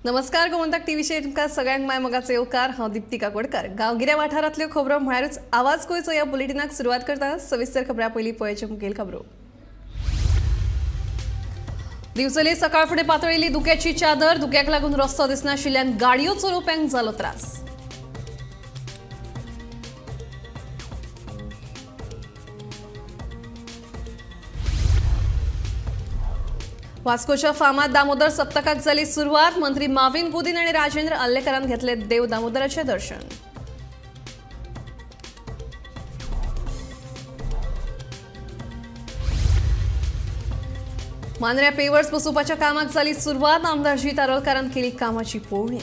नमस्कार, गोमंतक टीव्हीचेर तुमकां सगळ्यांक माय मोगाचो येवकार. हांव दीप्ती काकोडकर. गांवगिऱ्या वाठारांतल्यो खबरो म्हळ्यारूच आवाज गोंयचो ह्या बुलेटिनाक सुरवात करता. सविस्तर खबरां पयलीं पळोवचे मुखेल खबरो. दिवचले सकाळ फुडें पातळिल्ली धुक्याची चादर. धुक्याक लागून रस्तो दिसनाशिल्ल्यान गाडयो चलोवप्यांक जालो त्रास. वास्कोच्या फामाद दामोदर सप्तकाक जाली सुरवात. मंत्री माविन गुदीन आनी राजेंद्र आर्लेकरान घेतले देव दामोदराचे दर्शन. मांद्र्या पेवर्स बसोवपाच्या कामाक जाली सुरवात. आमदार जीत आरोलकारान केली कामाची पळोवणी.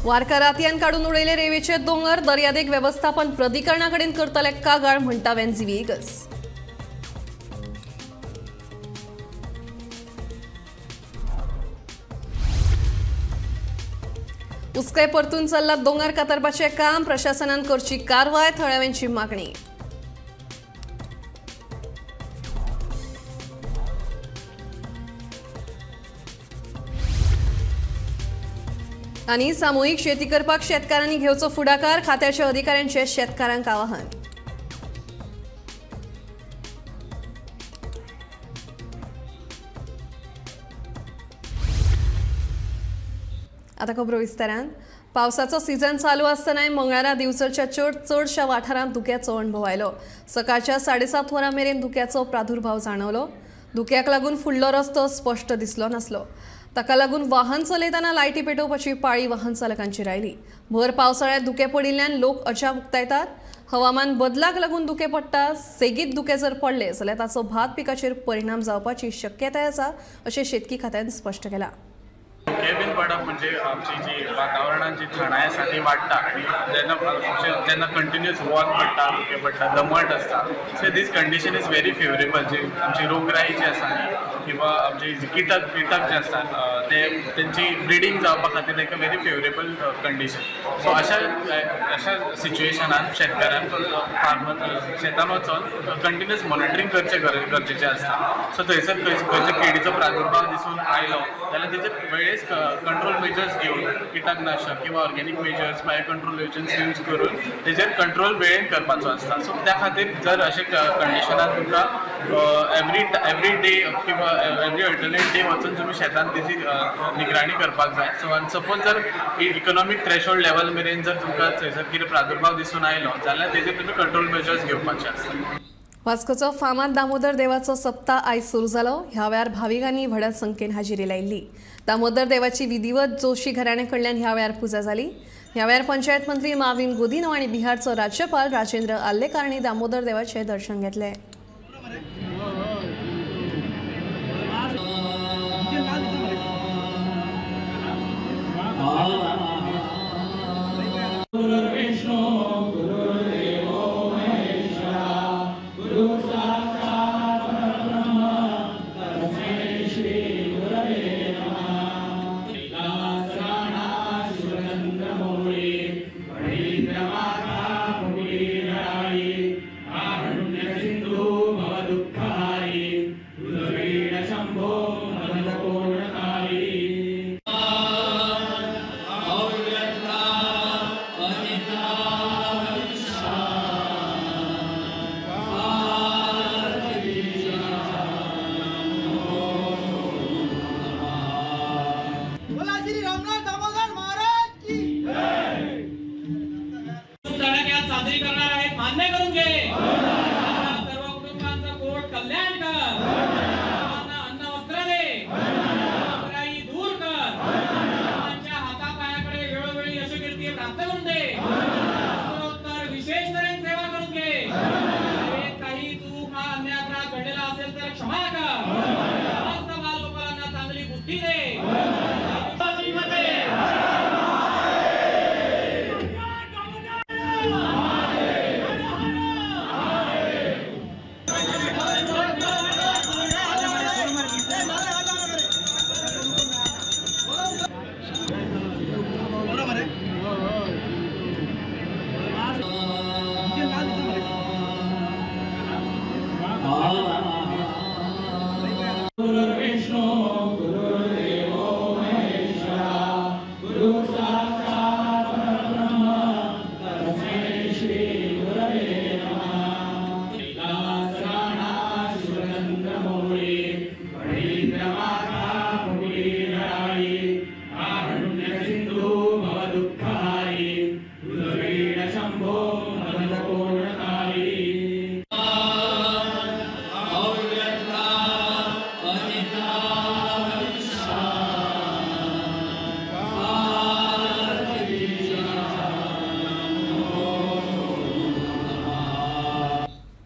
वारका रातयान काडून उडयले रेवेचे दोंगर. दर्यादेग वेवस्थापन प्राधिकरणा कडेन करतले कागाळ म्हणटा वेन्झी व्हिएगस. उसकाय परतून चल्ला दोंगर कातरपाचें काम. प्रशासनान करची कारवाय, थळाव्यांची मागणी. आनी सामुहीक शेती करपाक शेतकारांनी घेवचो फुडाकार. खात्याच्या अधिकाऱ्यांचे शेतकारांक आवाहन. आता खबरो विस्तारान. पावसाचो सीझन चालू आसतनाय मंगळारा दिवचलच्या चडशा वाठारांत धुक्याचो अणभव आयलो. सकाळच्या 7:30 वरां मेरेन धुक्याचो प्रादुर्भाव जाणवलो. धुक्याक लागून फुडलो रस्तो स्पश्ट दिसलो नासलो. ताका लागून वाहन चलयतना लायटी पेटोवपाची पाळी वाहन चालकांचेर आयली. भर पावसाळ्यांत धुकें पडिल्ल्यान लोक अजाप उक्तायतात. हवामान बदलाक लागून धुकें पडटा. सेगीत धुकें जर पडलें जाल्यार ताचो भात पिकाचेर परिणाम जावपाची शक्यताय आसा अशें शेतकी खात्यान स्पश्ट केलां. धुकें बीन पडप म्हणजे आमची जी वातावरणान जी थंडाय आसा ती वाडटा आनी जेन्ना जेन्ना कंटिन्युअस वत पडटा, धुकें पडटा, दमट आसता, so this condition is very favourable. जी आमची रोगराई जी आसा न्ही किंवा आमची कीटक कीटक जे आसतात ते तेंची ब्रिडींग जावपा खातीर एक व्हेरी फेवरेबल कंडिशन. सो अशा अशा सिच्युएशनान शेतकारान फार्मर शेतान वचोन कंटिन्युअस मॉनिटरींग करचें गरजेचें आसता. सो थंयसर खंयच्या किडीचो प्रादुर्भाव दिसून आयलो जाल्यार तेजे वेळेच कंट्रोल मेजर्स घेवन कीटकनाशक किंवा organic measures, bio control agents use करून तेजेर कंट्रोल वेळेन करपाचो आसता. सो त्या खातीर जर अशे कंडिशनान तुमकां एवरी डे किंवा एवरी अल्टरनेट डे वचून तुमी शेतान तेजी निगराणी करपाक जाय. सो आनी सपोज जर इकॉनॉमीक थ्रेशोल्ड लेवल मेरेन जर तुमकां थंयसर कितें प्रादुर्भाव दिसून आयलो जाल्यार तेजेर तुमी कंट्रोल मेजर्स घेवपाचे आसता. वास्कोचो फामाद दामोदर देवाचो सप्ताह आयज सुरू जालो. ह्या वेळार भाविकांनी व्हडा संख्येन हाजेरी लायिल्ली. दामोदर देवाची विधिवत जोशी घराण्या कडल्यान ह्या वेळार पुजा जाली. ह्या वेळार पंचायत मंत्री माविन गुदिन्हो आनी बिहारचो राज्यपाल राजेंद्र आर्लेकर हांणी दामोदर देवाचें दर्शन घेतलें.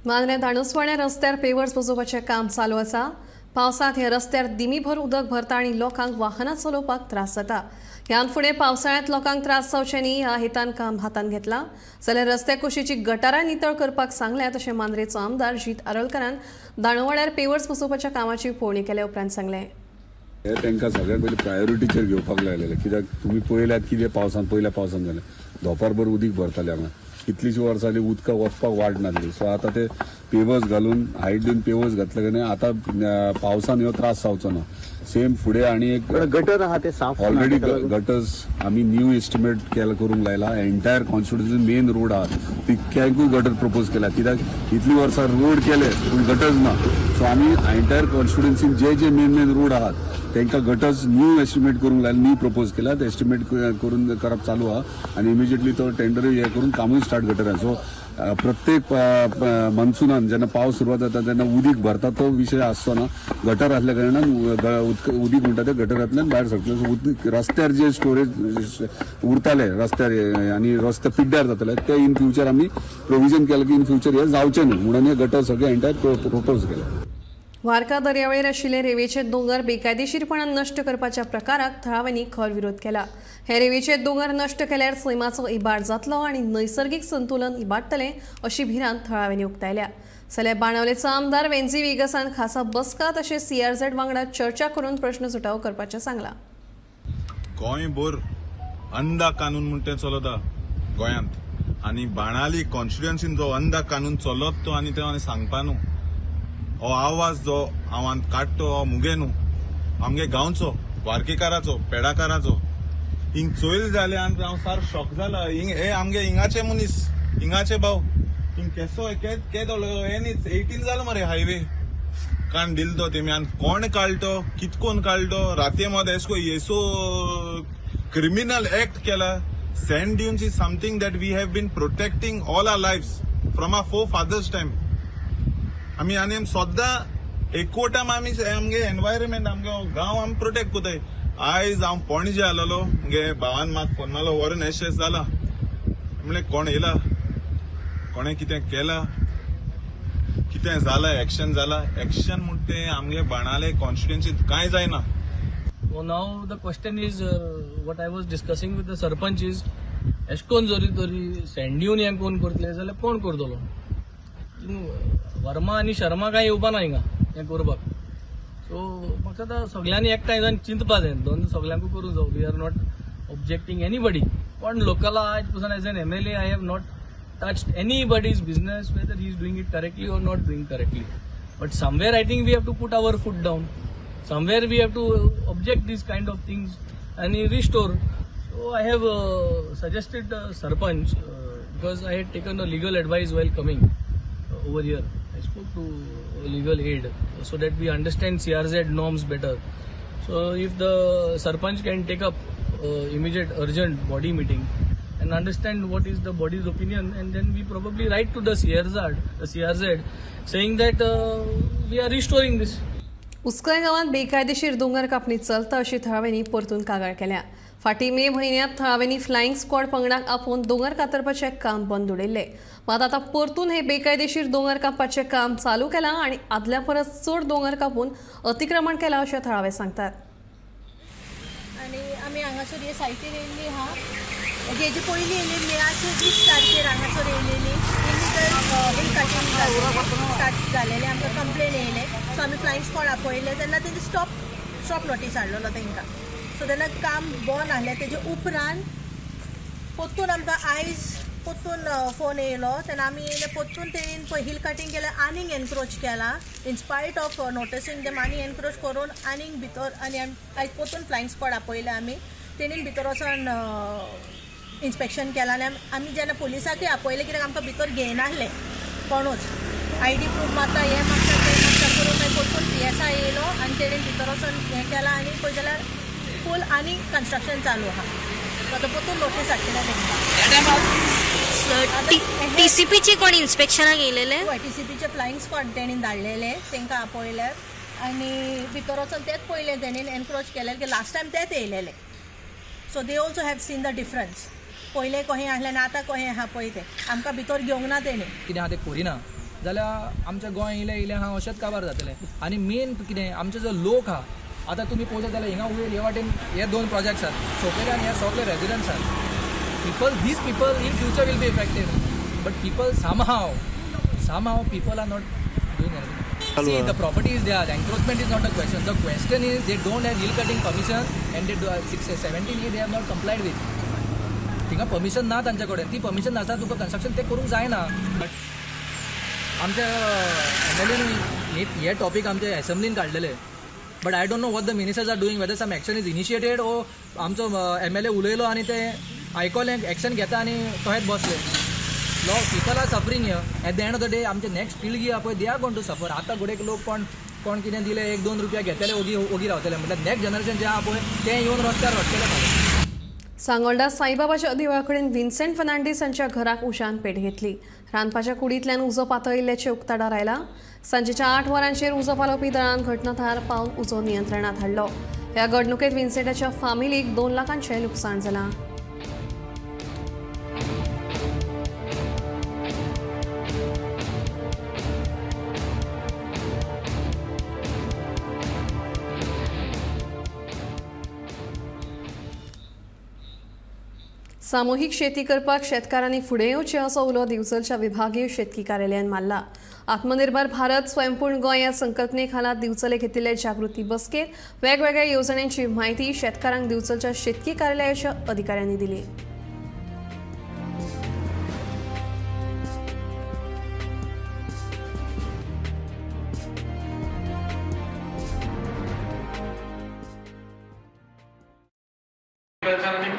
मांद्रें दाणोसवाड्या रस्त्यार पेवर्स बसोवपाचें काम चालू आसा. पावसांत ह्या रस्त्यार दिमीभर उदक भरता आनी लोकांक वाहनां चलोवपाक त्रास जाता. ह्यान फुडें पावसाळ्यांत लोकांक त्रास जावचे न्ही ह्या हेतान काम हातांत घेतलां. जाल्यार रस्त्या कुशीची गटारां नितळ करपाक सांगल्या तशें मांद्रेचो आमदार जीत आरोलकारान दाणोवाड्यार पेवर्स बसोवपाच्या कामाची पळोवणी केल्या उपरांत सांगलें. हे तांकां सगळ्यात पयलीं प्रायोरिटीचेर घेवपाक लागलेले, कित्याक तुमी पळयल्यात कितें पावसान, पयल्या पावसान जालें धोपारभर उदीक भरतालें हांगा, कितलींशीं वर्सां जालीं उदकां वचपाक वाट नासली. सो आतां ते पेवर्स घालून हायट दिवन पेवर्स घातले काय आतां पावसान ह्यो त्रास जावचो ना. सेम फुडें आनी एक गटर आहा ते साफ ऑलरेडी गटर्स आमी न्यू एस्टिमेट केला करूंक लायला. एंटायर कॉन्स्टिट्युन्सी मेन रोड आहा तितक्यांकूय गटर प्रपोज केला, कित्याक इतली वर्सां रोड केले पूण गटर्स ना. सो आमी एंटायर कॉन्स्टिट्युन्सीन जे जे मेन मेन रोड आहात तांकां गटर्स न्यू एस्टिमेट करूंक लायला, न्यू प्रपोज केला, ते एस्टिमेट करून करप चालू आहा आनी इमिजिएटली तो टेंडरूय हे करून कामूय स्टार्ट गटरान. सो प्रत्येक मनसुनान जेन्ना पावस सुरवात जाता तेन्ना उदीक भरता तो विशय आसचो ना. गटर आसल्या कारणान उदीक म्हणटा ते गटरांतल्यान भायर सरतलें. सो उदीक रस्त्यार जे स्टोरेज उरताले रस्त्यार आनी रस्ते पिड्ड्यार जाताले ते इन फ्युचर आमी प्रोविजन केलें की इन फ्युचर हे जावचें न्हू म्हणून हे गटर सगळे एंटायर प्रपोज केले. वार्का दर्यावेळेर आशिल्ले रेवेचे दोंगर बेकायदेशीरपणान नश्ट करपाच्या प्रकाराक थळाव्यांनी खर विरोध केला. हे रेवेचे दोंगर नश्ट केल्यार सैमाचो इबाड जातलो आनी नैसर्गिक संतुलन इबाडटलें अशी भिरांत थळाव्यांनी उक्तायल्या. जाल्यार बाणावलेचो आमदार वेन्झी वेगसान खासा बसका तशें सीआरझेड वांगडा चर्चा करून प्रश्न सुटावो करपाचें सांगलां. गोंयभर अंधा कानून म्हूण तें चलता गोंयांत आनी बाणाली कॉन्स्टिट्युएन्सीन जो अंधा कानून चलत तो आनी तें आनी सांगपा न्हू. हो आवाज जो हांव काडटो हो मुगे न्हू, आमगे गांवचो, वार्केकाराचो, पेडाकाराचो. हिंग चोयल जालें आनी हांव सारको शॉक जाला. हिंग हे आमगे हिंगाचे मनीस, हिंगाचे भाव, हिंग केसो केदो एन 18 जालो मरे हायवे काण दिल तो तेमी आनी कोण काडटो, कितकोन काडटो, राती मद एसको येसो क्रिमिनल एक्ट केला. Sand dunes is something that we have been protecting all our lives from our forefathers time. आमी आनी सद्दां एकवटान आमी आमगे एनवायरमेंट, आमगे गांव आमी प्रोटेक्ट कोताय. आयज हांव पणजे आलोलो, मुगे भावान म्हाका फोन मारलो, व्हरून एशें जाला म्हणलें कोण येयला, कोणें कितें केलां, कितें जालां, एक्शन जालां. एक्शन म्हणटा तें आमगे बाणाले कॉन्स्टिट्युएन्सीत कांय जायना. Now the question is what I was discussing with the sarpanch is एशकोन जरी तरी सँड ड्यून हें कोण करतले जाल्यार कोण करतलो. वर्मा आनी शर्मा कांय येवपा ना हिंगा हें करपाक. सो म्हाका आतां सगळ्यांनी एकठांय जावन चिंतपा जाय, दोन सगळ्यांकूय करूंक जावो. We are not objecting anybody, पण लोकला आयज पसून as an MLA I have not touched anybody's business whether he is doing it correctly or not doing correctly. But somewhere I think we have to put our foot down, somewhere we have to object these kind of things and restore. So I have suggested sarpanch because I had taken a legal advice while coming over here. I spoke to legal aid so that we understand CRZ norms better. So if the sarpanch can take up immediate urgent body meeting and understand what is the body's opinion, and then we probably write to the CRZ saying that we are restoring this. उसकय गांवांत बेकायदेशीर दोंगर कापणी चलता अशी थळाव्यांनी परतून कागाळ केल्या. फाटीं मे म्हयन्यांत थळाव्यांनी फ्लायिंग स्क्वॉड पंगडाक आपोवन दोंगर कातरपाचें काम बंद उडयल्लें. मात आतां परतून हे बेकायदेशीर दोंगर कापपाचें काम चालू केलां आनी आदल्या परस चड दोंगर कापून अतिक्रमण केलां अशें थळावे सांगतात. आनी आमी हांगासर हे सायटीर येयल्ली आहा. हेजी पयलीं येयली मेयाचे 20 तारखेर हांगासर येयलेली इलिगल हिल कटिंग स्टार्ट जालेलें, आमकां कंप्लेन येयलें. सो आमी फ्लायिंग स्क्वॉड आपयलें तेन्ना तेंचे स्टॉप नोटीस हाडलेलो तांकां. सो तेन्ना काम बंद आहलें. तेजे उपरांत परतून आमकां आयज परतून फोन येयलो तेन्ना आमी येयले परतून तेणीन पळय हिल कटिंग केलें, आनीक एनक्रोच केला इन स्पायट ऑफ नोटिसींग तेम, आनी एनक्रोच करून आनीक भितर आनी आयज परतून फ्लायिंग स्क्वॉड आपयलें आमी. तेणीन भितर वचोन इन्स्पेक्शन केलां आनी आमी जेन्ना पुलिसाकय आपयलें कित्याक आमकां भितर घेयनासले कोणूच, I D proof मागता, हें मागता, तें मागता करून मागीर परतून PSI येयलो आनी तेणीन भितर वचोन हें केलां आनी पळय जाल्यार फूल आनी कन्स्ट्रक्शन चालू आहा. आतां परतून नोटीस हाडटले तेंकां. टीसीपीची कोण इन्स्पेक्शनाक येयलेले? हय, टीसीपीचे फ्लायिंग स्क्वॉड तेणीन धाडलेले, तेंकां आपयले आनी भितर वचोन तेंच पळयलें तेणीन एनक्रोच केलें की लास्ट टायम तेंच येयलेले. So they also have seen the difference. पयलें कहें आहलें आनी आतां कहें आहा पळय तें आमकां भितर घेवंक ना तेणी. कितें आहा तें करिना, जाल्यार आमचें गोंय इल्लें इल्लें आहा अशेंच काबार जातलें. आनी मेन कितें आमचे जो लोक आहा आतां तुमी पळोवता जाल्यार हिंगा वयर हे वाटेन हे दोन प्रोजेक्ट्स आसात, सोपेले आनी हे सगळे रेजिडंट्स आसात. People, these people in future will be affected, but people somehow people are not doing anything. See, the property is there, encroachment is not a question. The question is they don't have hill cutting permission and they do 17A they have not complied with. थिंगा permission ना तांचे कडेन, ती permission नासता तुका construction तें करूंक जायना. आमच्या एमएलएन हे टॉपीक आमच्या एसेंब्लीन काडलेले, but I don't know what the ministers are doing, whether some action is initiated ओ आमचो एमएलए उलयलो आनी ते आयकलें, एक्शन घेता आनी तहेच बसले. लो people are suffering here. At the end of the day आमचे नेक्स्ट पिळगी आहा पळय, they are going to suffer. आतां घडयेक लोक कोण कोण कितें दिलें 1-2 रुपया घेतले ओगी ओगी रावतले, म्हटल्यार नेक्स्ट जनरेशन जें आहा पळय तें येवन रस्त्यार रडटलें. सांगोल्डा साईबाबाच्या देवळा कडेन विन्सेंट फर्नांडीस हांच्या घराक उज्यान पेट घेतली. रांदपाच्या कुडींतल्यान उजो पातळिल्ल्याचें उक्ताडार आयलां. सांजेच्या 8 वरांचेर उजो पालोवपी दळान घटना थळार पावन उजो नियंत्रणांत हाडलो. ह्या घडणुकेंत विन्सेंटाच्या फामिलीक 2 लाखांचें लुकसाण जालां. सामुहीक शेती करपाक शेतकारांनी फुडें येवचें असो उलो दिवचलच्या विभागीय शेतकी कार्यालयान मारला. आत्मनिर्भर भारत स्वयंपूर्ण गोंय ह्या संकल्पने खाला दिवचले घेतिल्ले जागृती बसकेत वेगवेगळ्या येवजण्यांची म्हायती शेतकारांक दिवचलच्या शेतकी कार्यालयाच्या अधिकाऱ्यांनी दिली.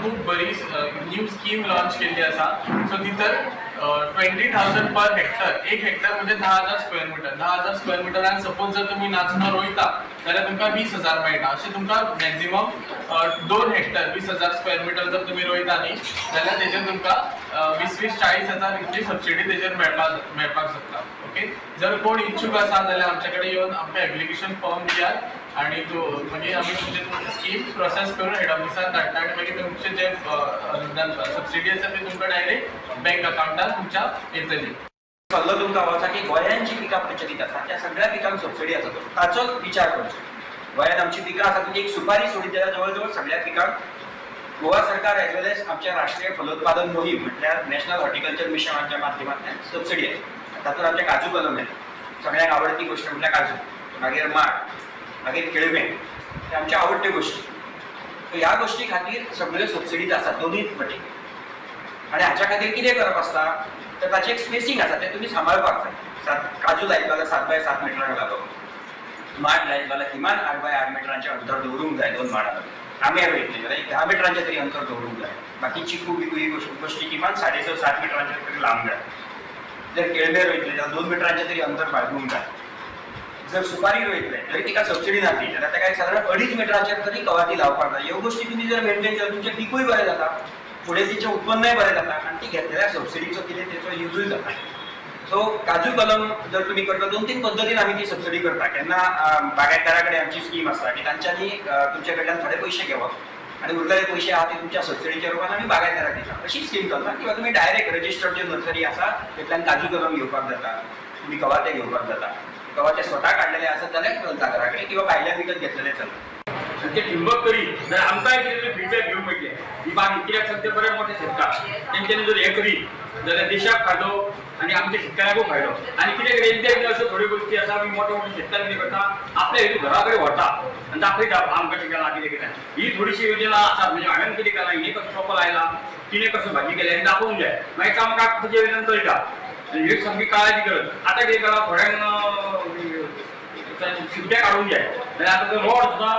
खूप बरी न्यू स्कीम लॉन्च केल्ली आसा. सो भितर 20,000 पर हेक्टर, एक हेक्टर म्हणजे 10,000 स्क्वेअर मिटर, 10,000 स्क्वेअर मिटरान सपोज जर तुमी नाचणो रोयता जाल्यार तुमकां 20,000 मेळटा. अशें तुमकां मॅक्झिमम 2 हेक्टर 20,000 स्क्वेअर मिटर जर तुमी रोयता न्ही जाल्यार तेजेर तुमकां 20-20-40,000 इतली सबसिडी तेजेर मेळपाक शकता. ओके, जर कोण इच्छूक आसा जाल्यार आमचे कडेन येवन आमकां एप्लिकेशन फॉर्म दियात आनी तो मागीर आमी तुमचे स्कीम प्रोसेस करून हेड ऑफिसान धाडटा आनी मागीर तुमचे जे सबसिडी आसा ती तुमकां डायरेक्ट बँक अकावंटार तुमच्या येतली. सल्लो तुमकां हो आसा की गोंयांत जी पिकां प्रचलीत आसा त्या सगळ्या पिकांक सबसिडी आसा ताचो विचार करचो. गोंयांत आमची पिकां आसा तुमी एक सुपारी सोडीत जाल्यार जवळ जवळ सगळ्या पिकांक गोवा सरकार एज वेल एज आमच्या राष्ट्रीय फलोत्पादन मोहीम म्हटल्यार नॅशनल हॉर्टिकल्चर मिशनाच्या माध्यमांतल्यान सबसिडी आसा. तातूंत आमचें काजू कलम येता, सगळ्यांक आवडटी गोश्ट म्हटल्यार काजू, मागीर माड, मागीर केळमे, ते आमच्या आवडट्यो गोश्टी. सो ह्या गोश्टी खातीर सगळ्यो सबसिडीज आसात दोनूय वटेन. आनी हाच्या खातीर कितें करप आसता तर ताचें एक स्पेसींग आसा तें तुमी सांबाळपाक जाय. काजू लायत जाल्यार 7 बाय 7 मिटरांक लागप, माड लायत जाल्यार किमान 8 बाय 8 मिटरांचें अंतर दवरूंक जाय. दोन माडां आंबे रोयतले जाल्यार 10 मिटरांचें तरी अंतर दवरूंक जाय. बाकी चिकू बिकू ही गोश्टी किमान 6.5-7 मिटरांचें तरी लांब जाय. जर केळमे रोयतले जाल्यार 2 मिटरांचें तरी अंतर बाळगूंक जाय. जर सुपारी रोयतले जरी तिका सबसिडी नासली जाल्यार ताका एक सादारण 2.5 मिटराचेर तरी कवाती लावपाक जाय. ह्यो गोश्टी तुमी जर मेनटेन केल्यार तुमचें पिकूय बरें जाता, फुडें तिचें उत्पन्नय बरें जाता आनी ती घेतलेल्या सबसिडीचो कितें तेचो युजूय जाता. सो काजू कलम जर तुमी करता 2-3 पद्दतीन आमी ती सबसिडी करता. केन्ना बागायतदारा कडेन आमची स्कीम आसता की तांच्यांनी तुमचे कडल्यान थोडे पयशे घेवप आनी उरलेले पयशे आहा ते तुमच्या सबसिडीच्या रुपान आमी बागायतदाराक दिता, अशी स्कीम चलता. किंवा तुमी डायरेक्ट रजिस्टर्ड ज्यो नर्सरी आसा तेतल्यान काजू कलम घेवपाक जाता, तुमी कवाते घेवपाक जाता. कवाते स्वता काडलेले आसत जाल्यार चलता घरा कडेन किंवा भायल्यान विकत घेतलेले चलता. आनी ते ठिंबक करी जाल्यार आमकांय कितें तरी फिडबॅक घेवंक मेळटलें. ही बाग कित्याक सद्या बरे मोठे शेतकार तेंच्यांनी जर हें करी जाल्यार देशाक फायदो आनी आमच्या शेतकाऱ्यांकूय फायदो. आनी कितें कितें एकदां अश्यो थोड्यो गोश्टी आसा आमी मोठे मोठे शेतकार कितें करता आपल्या हितून घरा कडेन व्हरता आनी दाखयता आमकां कशें केलां कितें केलां. ही थोडीशी योजना आसा म्हणजे हांवें कितें केलां, हिणें कसो रोपो लायला, तिणें कसो भाजी केल्या हें दाखोवंक जाय. मागीर एकामेकाक तेजे वयल्यान कळटा. ही सामकी काळाची गरज. आतां कितें केलां थोड्यांक शिपट्या काडूंक जाय जाल्यार आतां तो रोड सुद्दां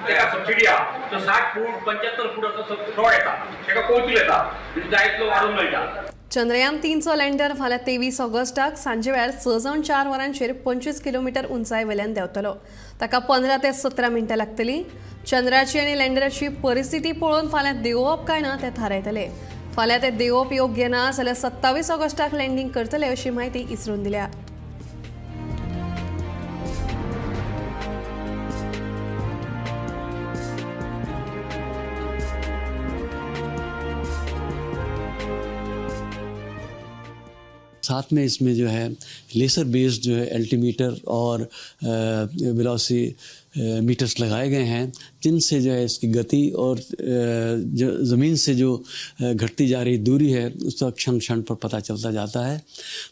ताका सबसिडी आहा, तो 60 फूट 75 फूट असो रोड येता, ताका कोवतूल येता, म्हणजे जाय तितलो वाडोवंक मेळटा. चंद्रयान 3चो लँडर फाल्यां 23 ऑगस्टाक सांजे वेळार 6:04 वरांचेर 25 किलोमिटर उंचाये वयल्यान देंवतलो. ताका 15 ते 17 मिनटां लागतली. चंद्राची आनी लँडराची परिस्थिती पळोवन फाल्यां देंवप काय ना तें थारायतले. फाल्यां ते देंवप योग्य ना जाल्यार 27 ऑगस्टाक लँडींग करतले अशी म्हायती इस्रोन दिल्या. साथ में इसमें जो है लेसर बेस्ड जो है एल्टीमीटर और वेलोसिटी मीटर्स लगाए गए हैं, जिनसे जो है इसकी गति और जो ज़मीन से जो घटती जा रही दूरी है उसका क्षण क्षण पर पता चलता जाता है।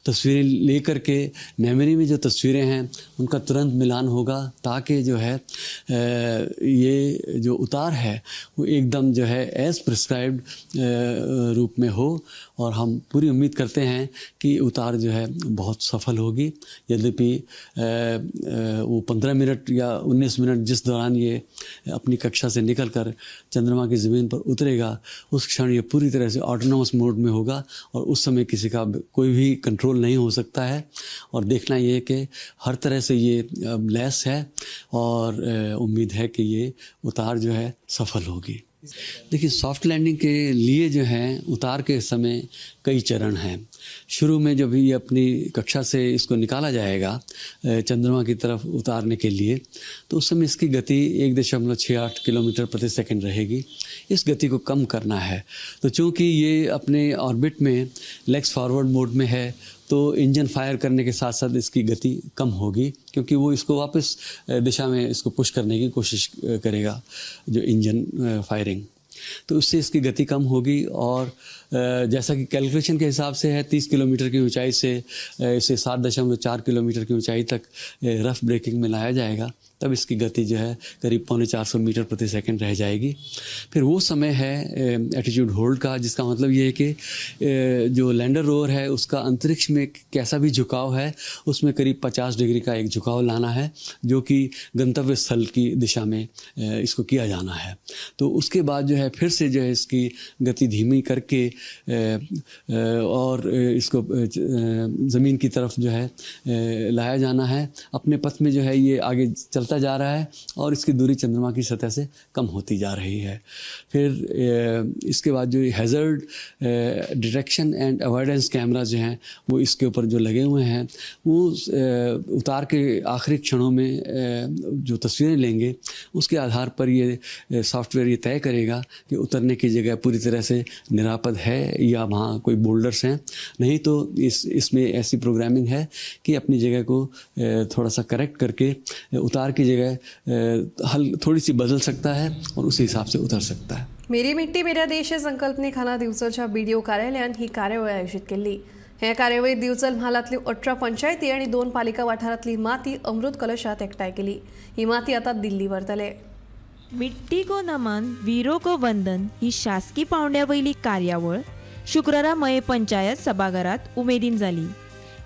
तस्वीरें लेकर के मेमोरी में जो तस्वीरें हैं उनका तुरंत मिलान होगा, ताकि जो है ये जो उतार है वो एकदम जो है एज़ प्रिस्क्राइब्ड रूप में हो। और हम पूरी उम्मीद करते हैं कि उतार जो है बहुत सफल होगी। यद्यपि वो 15 मिनट या 19 मिनट जिस दौरान ये अपनी कक्षा से निकलकर चंद्रमा की ज़मीन पर उतरेगा, उस क्षण ये पूरी तरह से ऑटोनॉमस मोड में होगा और उस समय किसी का कोई भी कंट्रोल नहीं हो सकता है। और देखना ये कि हर तरह से ये लैस है और उम्मीद है कि ये उतार जो है सफल होगी। देखिए, सॉफ्ट लैंडिंग के लिए जो है उतार के समय कई चरण हैं। शुरू में जब ये अपनी कक्षा से इसको निकाला जाएगा चंद्रमा की तरफ उतारने के लिए, तो उस समय इसकी गति 1.68 किलोमीटर प्रति सेकंड रहेगी। इस गति को कम करना है, तो चूँकि ये अपने ऑर्बिट में लेग्स फॉरवर्ड मोड में है, तो इंजन फायर करने के साथ साथ इसकी गति कम होगी, क्योंकि वो इसको वापस दिशा में इसको पुश करने की कोशिश करेगा, जो इंजन फायरिंग, तो उससे इसकी गति कम होगी। और जैसा कि कैलकुलेशन के हिसाब से है, 30 किलोमीटर की ऊंचाई से इसे 7.4 किलोमीटर की ऊंचाई तक रफ ब्रेकिंग में लाया जाएगा, तब इसकी गति जो है करीब 375 मीटर प्रति सेकंड रह जाएगी। फिर वो समय है एटीट्यूड होल्ड का, जिसका मतलब ये है कि जो लैंडर रोवर है उसका अंतरिक्ष में कैसा भी झुकाव है उसमें करीब 50 डिग्री का एक झुकाव लाना है, जो कि गंतव्य स्थल की दिशा में इसको किया जाना है। तो उसके बाद जो है फिर से जो है इसकी गति धीमी करके और इसको ज़मीन की तरफ जो है लाया जाना है। अपने पथ में जो है ये आगे चलता जा रहा है और इसकी दूरी चंद्रमा की सतह से कम होती जा रही है। फिर इसके बाद जो hazard detection and avoidance camera जो हैं वो इसके ऊपर जो लगे हुए हैं, वो उतार के आखिरी क्षणों में जो तस्वीरें लेंगे उसके आधार पर ये सॉफ्टवेयर ये तय करेगा कि उतरने की जगह पूरी तरह से निरापद है या वहाँ कोई बोल्डर्स हैं। नहीं तो इसमें ऐसी प्रोग्रामिंग है कि अपनी जगह को थोड़ा सा करेक्ट करके उतार की जगह हल थोड़ी सी बदल सकता है और उसी हिसाब से उतर सकता है। मेरी मिट्टी मेरा देश हे संकल्पने खाला दिवचलच्या बीडीओ कार्यालयान ही कार्यावळ आयोजित केल्ली। हे कार्यावळीत दिवचल म्हालांतली 18 पंचायती आणि 2 पालिका वाठारांतली माती अमृत कलशात एकठांय केली। ही माती आता दिल्ली व्हरतले। मिट्टी को नमन वीरों को वंदन ही शासकी पावंड्या वयली कार्यावळ शुक्रारा मये पंचायत सभाघरात उमेदीन जाली।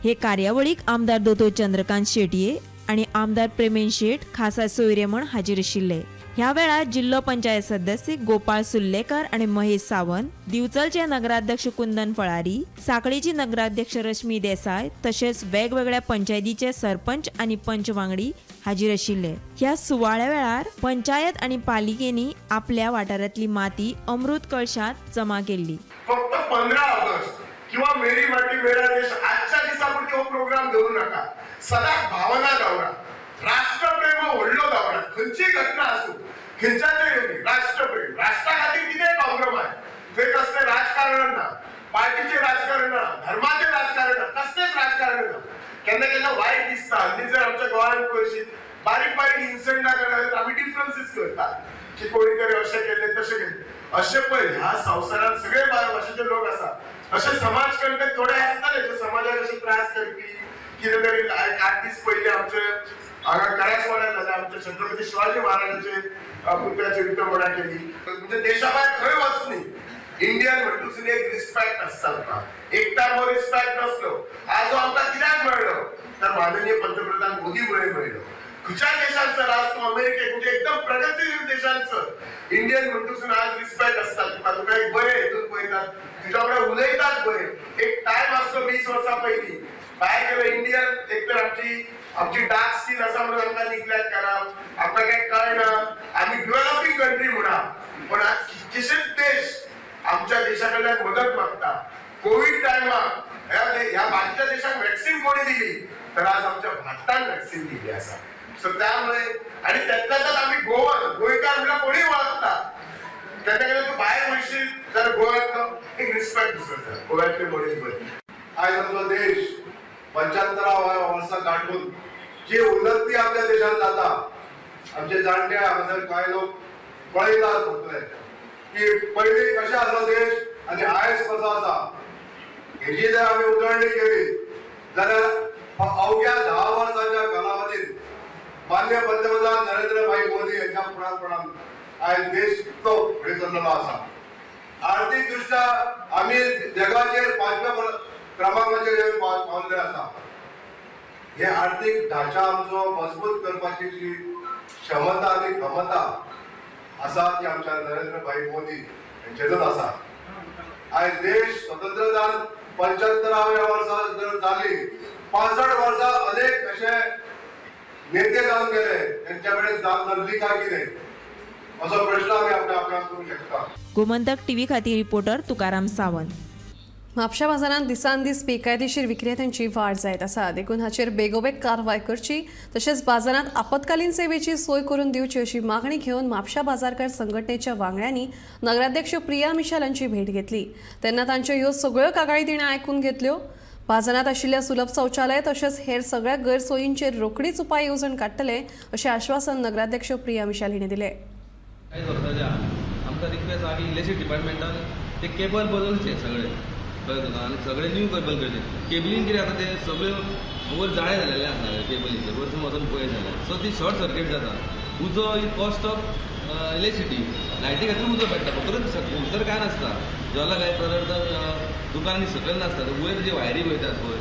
हे कार्यावळीक आमदार दोतोर चंद्रकांत शेटये आनी आमदार प्रेमेन शेट खासा सोयरे म्हण हाजीर आशिल्ले। ह्या वेळार जिल्लो पंचायत सदस्य गोपाळ सुर्लेकर आनी महेश सावंत, दिवचलचे नगराध्यक्ष कुंदन फळारी, साखळीची नगराध्यक्ष रश्मी देसाय तशेंच वेगवेगळ्या पंचायतीचे सरपंच आनी पंच वांगडी हाजीर आशिल्ले। ह्या सुवाळ्या वेळार पंचायत आनी पालिकेंनी आपल्या वाठारांतली माती अमृत कळशांत जमा केल्ली। फक्त 15 ऑगस्ट किंवा मेरी माटी मेरा देश आजच्या दिसापुरती हो प्रोग्राम धरू नका। सदांच भावना दवरा, राष्ट्रप्रेम व्हडलो दवरा, खंयचीय घटना आसूं खंयच्याय येवनी राष्ट्रप्रेम, राष्ट्रा खातीर कितेंय कॉम्प्रोमायज, थंय कसलें राजकारण ना, पार्टीचें राजकारण ना, धर्माचें राजकारण ना, कसलेंच राजकारण ना। केन्ना केन्ना वायट दिसता हल्ली जर आमच्या गोंयांत पळयशीत बारीक बारीक इन्सिडंटां करतात, आमी डिफरन्सीस करतात की कोणी तरी अशें केलें तशें केलें। अशें पळय ह्या संवसारांत सगळे भाशेचे लोक आसात, अशे समाज कंटक थोडे आसताले जे समाजाक अशे त्रास करपी कितें तरी। 8 दीस पयलीं आमचे हांगा करासवाड्यार जालें, आमच्या छत्रपती शिवाजी महाराजाचे पुतळ्याची विटंबना केली। म्हणजे देशा भायर खंय वच न्ही, इंडियन म्हणटूच एक रिस्पेक्ट आसता तुका, एक टायम हो रिस्पेक्ट नासलो, आज हो आमकां कित्याक मेळ्ळो तर माननीय पंतप्रधान मोदी मुळे मेळ्ळो। खंयच्याय देशांत चल, आज तूं अमेरिकेक म्हणजे एकदम प्रगतीशील देशांत चल, इंडियन म्हणटूच आज रिस्पेक्ट आसता तुका, तुका एक बरें हेतून पळयतात, तुज्या वांगडा उलयतात बरें। एक टायम आसलो 20 वर्सां पयलीं भायर गेलो इंडियन एक तर आमची आमची डार्क स्किन आसा म्हणून आमकां निग्लेक्ट करप, आमकां कांय कळना, आमी डेव्हलपींग कंट्री म्हणा, पण आज कितकेशेच देश आमच्या देशा कडल्यान मदत मागता। कोवीड टायमार ह्या बाकीच्या देशांक वॅक्सिन कोणी दिली तर आज आमच्या भारतान वॅक्सिन दिली आसा। सो त्यामुळे आनी त्यातल्या त्यात आमी गोवन गोंयकार म्हणल्यार कोणीय वळखता, केन्ना केन्ना तूं भायर वयशीत जाल्यार गोव्यांतलो एक रिस्पेक्ट दुसरो आसा, गोव्यांतले मनीस बरे। आयज आमचो देश 75 वर्सां गांठून जी उन्नती आमच्या देशांत जाता, आमचे जाणटे हांगासर कांय लोक पळयतात सगळे की पयलीं कशें आसलो देश आनी आयज कसो आसा हेजी जर आमी उजळणी केली जाल्यार अवघ्या 10 वर्सांच्या कालावधीत माननीय पंतप्रधान नरेंद्रभाई मोदी यांच्या फुडारपणान आयज देश इतलो फुडें चल्लेलो आसा. आर्थीक दृष्ट्या आमी जगाचेर 5व्या क्रमांकाचेर येवन पावल्ले आसा. हे आर्थीक ढांचा आमचो मजबूत करपाची जी क्षमता आनी क्षमता आसा ती आमच्या नरेंद्रभाई मोदी यांचेरूच आसा. आयज देश स्वतंत्र जावन 75व्या वर्सा जर जाली, 65 वर्सां अनेक अशे नेते जावन गेले त्यांच्या कडेन जाप धरली काय कितें असो प्रश्न आमी आपल्या आपणाक करूंक शकता. गोमंतक टीव्ही खातीर रिपोर्टर तुकाराम सावंत. म्हापशा बाजारांत दिसान दीस बेकायदेशीर विक्रेत्यांची वाड जायत आसा, देखून हाचेर बेगोबेग कारवाय करची तशेंच बाजारांत आपत्कालीन सेवेची सोय करून दिवची अशी मागणी घेवन म्हापशा बाजारकार संघटनेच्या वांगड्यांनी नगराध्यक्ष प्रिया मिशाल हांची भेट घेतली. तेन्ना तांच्यो ह्यो सगळ्यो कागाळी तिणें आयकून घेतल्यो. बाजारांत आशिल्ल्या सुलभ शौचालय तशेंच हेर सगळ्या गैरसोयींचेर रोखडीच उपाय येवजण काडटले अशें आश्वासन नगराध्यक्ष प्रिया मिशाल हिणें दिलें. आमकां रिक्वेस्ट आहा की इलेक्ट्रिसिटी डिपार्टमेंटान ते केबल बदलचे सगळे, कळ्ळें तुका, आनी सगळे न्यू केबल करचे. केबलीन कितें जाता ते सगळे वयर जाळे जालेले आसता केबलीचे, वरसून वचून पळय जाल्यार सो ती शॉर्ट सर्कीट जाता. उजो is cost of electricity, लायटी खातीर उजो पेट्टा, फकत भितर कांय नासता. ज्वाला काय पदार्थ दुकानांनी सकयल नासता, वयर जी वायरी वयतात पळय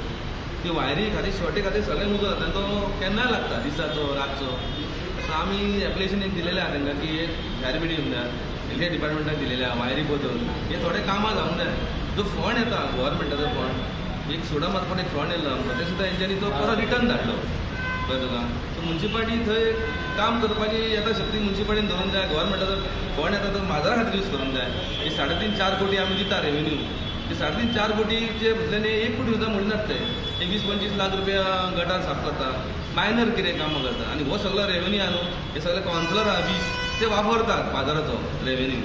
ती वायरी खातीर शॉर्टी खातीर सगळें उजो जाता आनी तो केन्नाय लागता, दिसाचो रातचो. सो आमी एप्लिकेशन एक दिलेलें आहा तांकां की एक फायर ब्रिगेड येवन जाय, इलेक्ट्रिसिटी डिपार्टमेंटाक दिलेलें आहा वायरी बदल, हे थोडे कामां जावंक जाय. जो फंड येता गव्हर्मेंटाचो फंड, एक सोडा मार्फत एक फंड येयलो आमकां, ते सुद्दां हेंच्यांनी तो परत रिटर्न धाडलो, कळ्ळें तुका. सो मुन्सिपालिटी थंय काम करपाची येता शक्ती मुन्सिपालिटीन धरून जाय. गव्हर्मेंटाचो फंड येता तो बाजारा खातीर यूज करूंक जाय. हे 3.5-4 कोटी आमी दिता रेवेन्यू, ते 3.5-4 कोटीचे बदल्यान 1 कोटी सुद्दां म्हणिनात ते, एक 20-25 लाख रुपया गटार साफ करता, मायनर कितें कामां करता. आनी हो सगळो रेवेन्यू आहा न्हू, हे सगळे कावन्सिलर आहा 20 ते वापरतात बाजाराचो रेवेन्यू.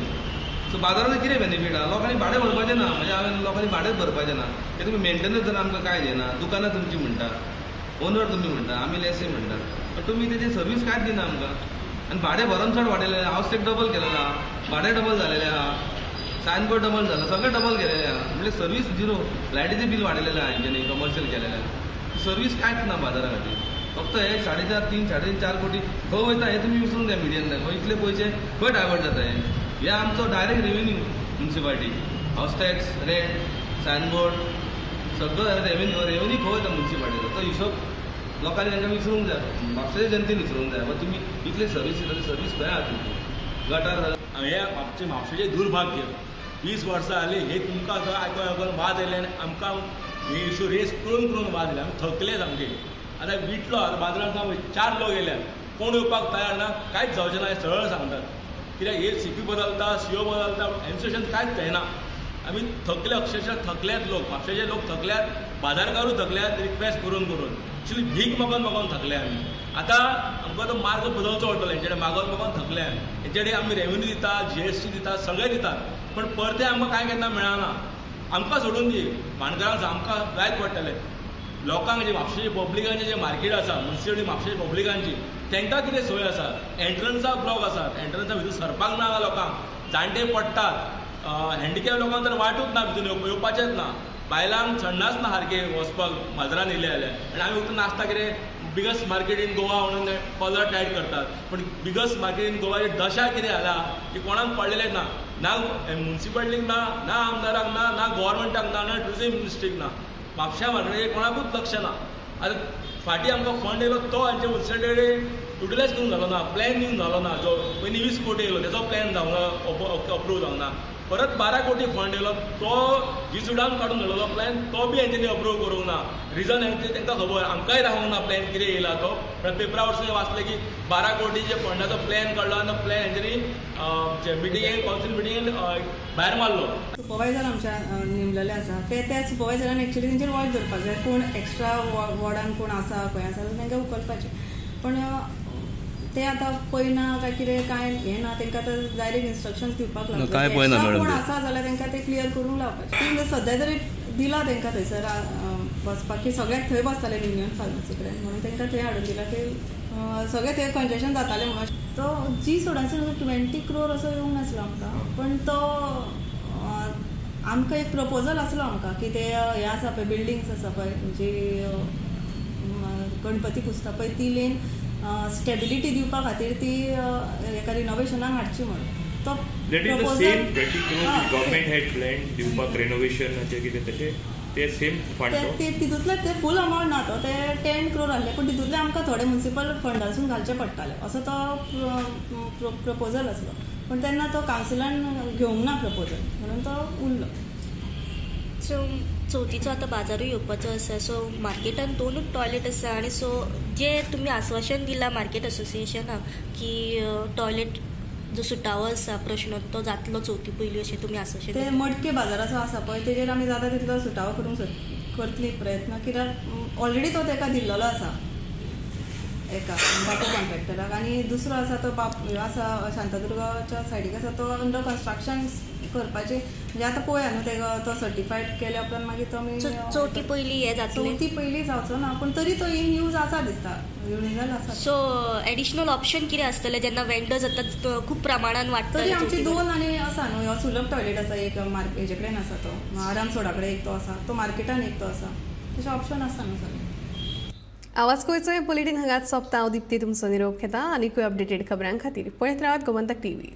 सो बाजाराचो कितें बेनिफीट आहा, लोकांनी भाडें भरपाचें ना, म्हणजे हांवें लोकांनी भाडेंच भरपाचें ना. ते तुमी मेंटेनन्स जर आमकां कांय दिना, दुकानां तुमची म्हणटा, ओनर तुमी म्हणटा, आमी लेसे म्हणटा, पण तुमी तेजी सर्वीस कांयच दिना आमकां. आनी भाडें भरून चड वाडयलें, हावस टॅक्स डबल केलेलो आहा, भाडें डबल जालेलें आहा, सायनबोर्ड डबल जाला, सगळें डबल केलेलें आहा, म्हणजे सर्वीस झिरो. लायटीचें बील वाडयलेलें आहा हेंच्यांनी, कमर्शियल केलेलें आहा, सर्वीस कांयच ना बाजारा खातीर. फक्त हे 3.5, 3, 3.5, 4 कोटी खंय वयता हें तुमी विसरूंक जाय मिडियन, खंय इतले पयशे खंय डायवर्ट जाता हे आमचो direct revenue municipality, house tax, rent, signboard सगळो रेवेन्यू, रेवेन्यू खंय वयता मुन्सिपालिटीचो तो हिशोब लोकांनी तांकां विसरूंक जाय, म्हापशेच्या जनतेन विसरूंक जाय. बट तुमी इतले सर्वीस दिता, सर्वीस खंय आहा तुमची गटार. हें आमचें म्हापशेचें दुर्भाग्य, 20 वर्सां जालीं हे तुमकां आयकून आयकून वाज आयले आनी आमकां हे इशू रेस करून करून वाज आयले, आमी थकले सामके. आतां विटलो, आतां बाजारांत 4 लोक येयल्यात, कोण येवपाक तयार ना, कांयच जावचें ना हें सरळ सांगतात. कित्याक हे सीपी बदलता, सीओ बदलता, एडमिनिस्ट्रेशन कांयच जायना. आमी थकले, अक्षरशः थकल्यात लोक, म्हापशेचे लोक थकल्यात, बाजारकारूय थकल्यात रिक्वेस्ट करून करून, एक्चुली भीक मागून मागून थकले आमी. आतां आमकां तो मार्ग बदलचो पडटलो, हेंचे कडेन मागून मागून थकले आमी. हेंचे कडेन आमी रेवेन्यू दिता, जीएसटी दिता, सगळें दितात, पण परतें आमकां कांय केन्ना मेळना. आमकां सोडून दी, माणकारांक आमकां जायत पडटलें. लोकांक जे म्हापशेचे पब्लिकांचें जें मार्केट आसा, मुन्सिपालिटी म्हापशेच्या पब्लिकांची, तांकां कितें सोय आसा? एंट्रन्सा ब्लॉक आसात, एंट्रन्सा भितर सरपाक ना लोकांक, जाणटे पडटात, हँडिकॅप लोकांक तर वाटूच ना, भितर येवपाचेंच ना, बायलांक संडास ना सारकें वचपाक बाजारान येयले जाल्यार. आनी आमी फक्त नासता कितें बिगस्ट मार्केट इन गोवा म्हणून कॉलर टायट करतात, पण बिगस्ट मार्केट इन गोवाची दशा कितें जाला ती कोणाक पडलेलें ना, ना मुन्सिपालिटीक ना, ना आमदाराक ना, ना गव्हर्मेंटाक ना, ना ट्युरिझम मिनिस्ट्रीक ना. म्हापश्या मार्केटाचेर कोणाकूच लक्ष ना. आतां फाटीं आमकां फंड येयलो तो हांचे मुन्सिपालिटी युटिलायज करूंक जालो ना, प्लॅन दिवन जालो ना. जो पयलीं 20 कोटी येयलो तेजो प्लॅन जावंक ना, अप्रूव जावंक ना. परत 12 कोटी फंड येयलो तो जीसुडान काडून धाडलेलो प्लॅन तो बी हेंच्यांनी अप्रूव करूंक ना. रिजन हेंचें तांकां खबर, आमकांय दाखोवंक ना प्लॅन कितें येयला तो. पण पेपरा वरसून वाचलें की 12 कोटीचे फंडाचो प्लॅन काडलो आनी तो प्लॅन हेंच्यांनी मिटिंगेन, कावन्सील मिटिंगेन भायर मारलो. सुपरवायजर आमच्या नेमलेले आसा, ते त्या सुपरवायजरान एक्चुअली तेंचेर वॉच दवरपाक जाय, कोण एक्स्ट्रा वॉर्डान कोण आसा खंय आसा तांकां उखलपाचें. पण ते आतां पळयना काय कितें कांय हें ना, तांकां आतां डायरेक्ट इन्स्ट्रक्शन्स दिवपाक लागले. कोण आसा जाल्यार तांकां ते क्लियर करूंक लावपाचें. सद्या तरी दिला तांकां थंयसर बसपाक की सगळ्याक थंय बसताले युनियन फार्मासी कडेन म्हणून तांकां थंय हाडून दिला की सगळें थंय कंजेशन जातालें म्हणून. तो जी सोडांसून 20 क्रोर असो येवंक नासलो आमकां, पण तो आमकां एक प्रपोजल आसलो आमकां की ते हे आसा पळय बिल्डिंग्स आसा पळय जी गणपती पुजता पळय ती लेन स्टेबिलिटी दिवपा खातीर ती एका रिनोवेशनाक हाडची म्हणून तो That is the same 20 crore which government had planned दिवपाक रेनोवेशनाचें कितें तशें ते सेम फंड ते तितूंतले ते फूल अमावंट ना तो ते 10 क्रोर आहले पूण तितूंतले आमकां थोडे म्युनिसिपल फंडासून घालचे पडटाले असो तो प्रपोजल आसलो, पूण तेन्ना तो कावन्सिलान घेवंक ना प्रपोजल म्हणून तो उरलो. सो चवथीचो आतां बाजारूय येवपाचो आसा, सो मार्केटान 2 टॉयलेट आसा आनी सो जे तुमी आस्वासन दिलां मार्केट एसोसिएशनाक की टॉयलेट जो सुटावो आसा प्रश्न तो जातलो चवथी पयलीं अशें तुमी आस्वासन ते मडके बाजाराचो आसा पळय तेजेर आमी जाता तितलो सुटावो करूंक करतली प्रयत्न, कित्याक ऑलरेडी तो तेका दिल्लेलो आसा एका बापू कॉन्ट्रॅक्टराक आनी दुसरो आसा तो बाप आसा शांतादुर्गाच्या सायडीक आसा तो अंडर कन्स्ट्रक्शन करपाचे म्हणजे आतां पळोवया न्हू तेका तो सर्टिफायड केल्या उपरांत मागीर तो आमी चवथी पयलीं हें जातलें. चवथी पयलीं जावचो ना पूण तरी तो इन यूज आसा दिसता, युरिनल आसा. सो एडिशनल ऑप्शन कितें आसतलें जेन्ना वेंडर्स आतां खूब प्रमाणान वाडटले? तरी आमची 2 आनी आसा न्हू, हो सुलभ टॉयलेट आसा एक हेजे कडेन आसा तो आराम सोडा कडेन एक तो आसा, तो मार्केटान एक तो आसा, तशें ऑप्शन आसा न्हू सगळें. आवाज गोंयचो बुलेटीन हांगाच सोंपता. हांव दीप्ती तुमचो निरोप घेता आनीकूय अपडेटेड खबरां खातीर पळयत रावात गोमंतक टीव्ही.